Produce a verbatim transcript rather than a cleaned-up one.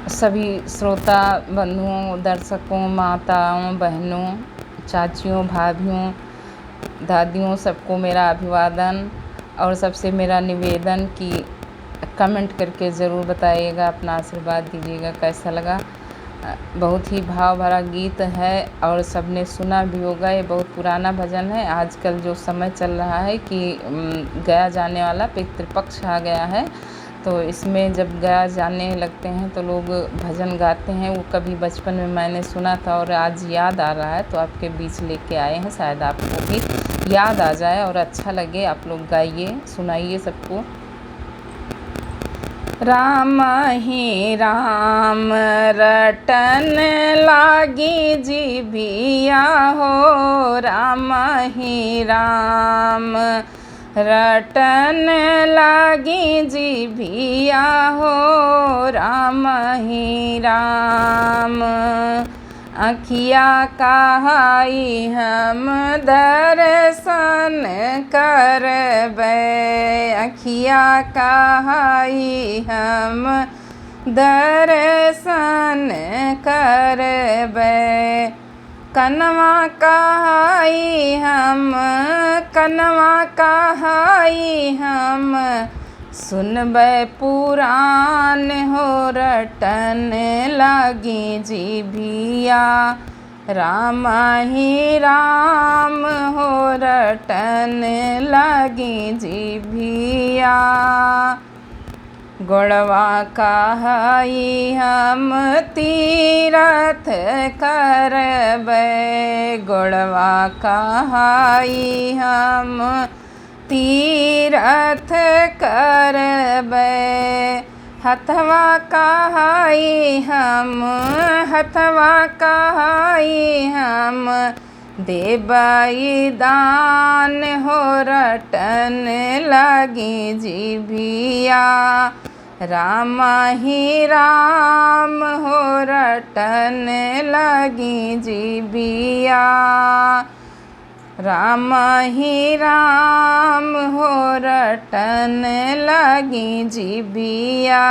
सभी श्रोता बंधुओं, दर्शकों, माताओं, बहनों, चाचियों, भाभियों, दादियों, सबको मेरा अभिवादन। और सबसे मेरा निवेदन कि comment करके ज़रूर बताइएगा, अपना आशीर्वाद दीजिएगा, कैसा लगा। अ, बहुत ही भाव भरा गीत है और सबने सुना भी होगा। ये बहुत पुराना भजन है। आजकल जो समय चल रहा है कि, उम, गया जाने वाला पितृपक्ष आ गया है, तो इसमें जब गया जाने लगते हैं तो लोग भजन गाते हैं। वो कभी बचपन में मैंने सुना था और आज याद आ रहा है, तो आपके बीच लेके आए हैं। शायद आपको भी याद आ जाए और अच्छा लगे। आप लोग गाइए, सुनाइए सबको। राम ही राम रटन लागी जीभिया हो, राम ही राम रटन लागी जीभिया हो, राम ही राम। अँखिया कहाई हम दर्शन करबै, अँखिया कहाई हम दर्शन करबै। कनवा कहाई हम, कनवा कहाई हम, सुनबै पुरान हो रटन लागी जीभिया। राम ही राम हो रटन लागी जीभिया। गोड़वा कहाई हम तीरथ करबै, गोड़वा कहाई हम तीरथ करबै। हथवा कहाई हम, हथवा कहाई हम देबै दान हो रटन लागी जीभिया। राम ही राम हो रटन लागी जीभिया। राम ही राम हो रटन लागी जीभिया।